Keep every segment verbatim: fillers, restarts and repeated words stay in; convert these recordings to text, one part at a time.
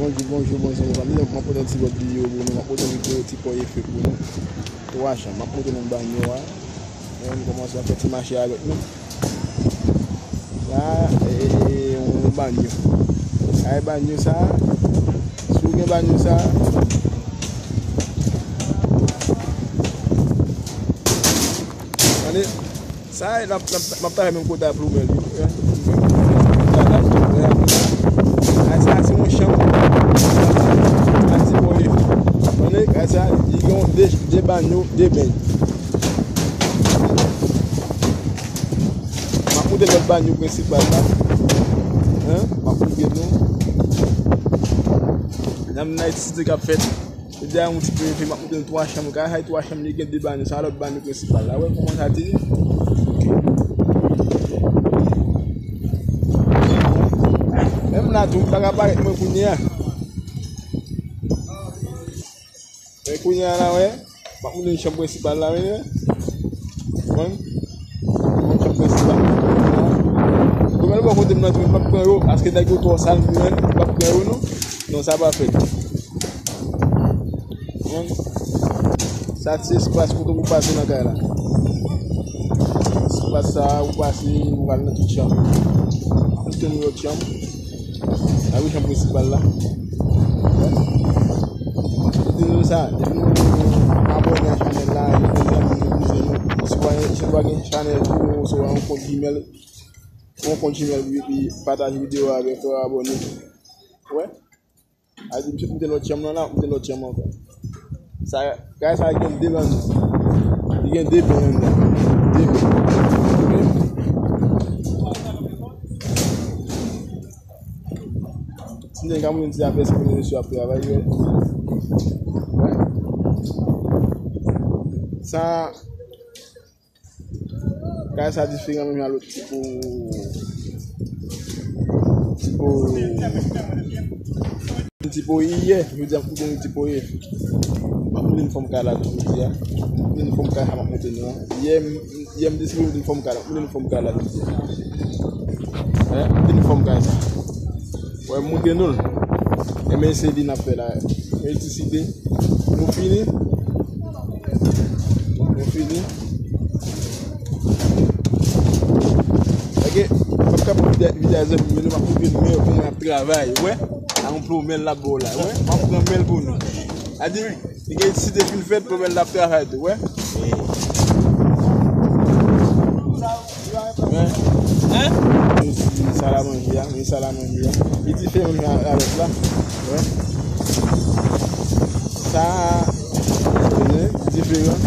Bonjou, bonjou, bonjou, zanmi. Donk, m ap pote yon ti lòt videyo pou nou. M ap pote yon videyo ti pòy efe pou nou. Twa chanm. M ap pote nou banyo a. Men, m kòmanse ap fè ti mache avèk nou. La, e, e, e, yon banyo. Ay, banyo sa. Si w gen banyo sa. Tande. Sa, e, n ap, n ap, m ap travay menm kote a ploumè li. Ay, sa, se yon chanm. Ay, se bon, e. Tande, ay, sa, li gen de, de banyo, de beny. M ap montre lòt banyo prensipal la. Hein? M ap montre nou. Nan elektrisite k ap fèt. Jodi a, yon ti pwen efe, m ap montre nou twa chanm. Kay sa, twa chanm, li gen de banyo. Sa lòt banyo prensipal la. Wè kòman sa te ye? Menm la tou, li pa ka parèt mwen kounye a. Men kounye a la, wè. M ap montre nou chanm prensipal la, men, wè. Konprann? Yon chanm prensipal. Gwo mèl bò kote m nan tou, m p ap pran yo, paske nèg yo twò sal pou mwen, m p ap pran yo, non. Non, sa pa fèt. Konprann? Sa ti espas kote pou pase nan kay la. Espas sa, ou pase, ou al nan tout chanm. Tout yon lòt chanm. Sa wi chanm prensipal la. Di nou sa, depi nou abòne a chanèl la, nou zanmi nou, kouzen nou. Si w pa gen, si w pa gen chanèl tou, oswa yon kont Gmail, yon kont Gmail, epi pataje videyo a avèk yo, abòne. Wè? A di, misye moute lòt chanm nan la, moute lòt chanm ankò. Sa, kay sa gen de bany. Li gen de bany anndan. De bany. Ok? Si nèg ka moute ti zafè, se pou nou mesye ap travay, wè. Sa, kay sa diferan menm jan lòt ti po, ti po, ti po iyè, jodi a m koute nou ti po iyè. M ap koute n fòm kay la tou jodi a. M koute n fòm kay sa m ap koute nou an. Iyè, m, iyè m deside koute n fòm kay la, koute n fòm kay la jodi a. Hein, koute n fòm kay sa. Wè, m montre nou l. Enben, se li n ap fè la. Elektrisite. Nou fini. Nou fini. Ok, m ap kapab vide, vide a zanmi m yo, m ap montre nou men yo kòman y ap travay, wè. A yon ploumè l ap ba w la, wè. M ap pran men l pou nou. A di, li gen elektrisite fin fèt, ploumè l ap travay tou, wè. Hein? Hein? Men salamanje a, men salamanje a. Li diferan menm avèk la. Wè. Sa, li diferan.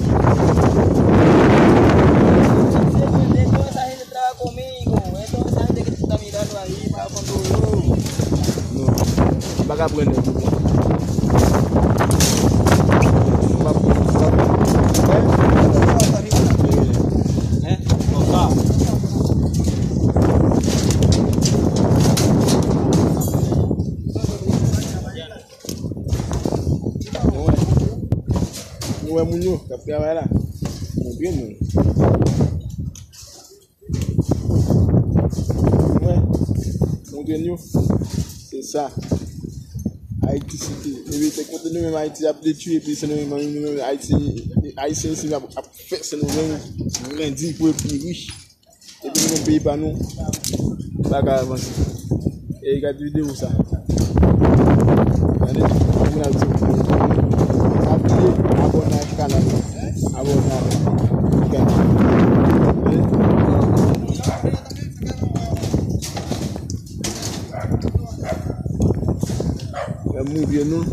Non. M pa ka pran nèg yo. M pa, m pa, wè. Hein? Konsa. Nou wè. Nou wè moun yo k ap travay la. Montre nou. Wè, montre n yo. Se sa. Ayiti Siti. Epi te kote nou menm Ayiti ap detwi, epi se nou menm, nou menm Ayiti, Ayisyen isi ap, ap fè se nou menm grandi pou pi rich. Epi nou menm peyi pa nou, pa ka avanse. E gade videyo sa. Gade, moun ap di, pa bliye abòne ak kanal la. Abòne ak kanal. Mwen montre nou.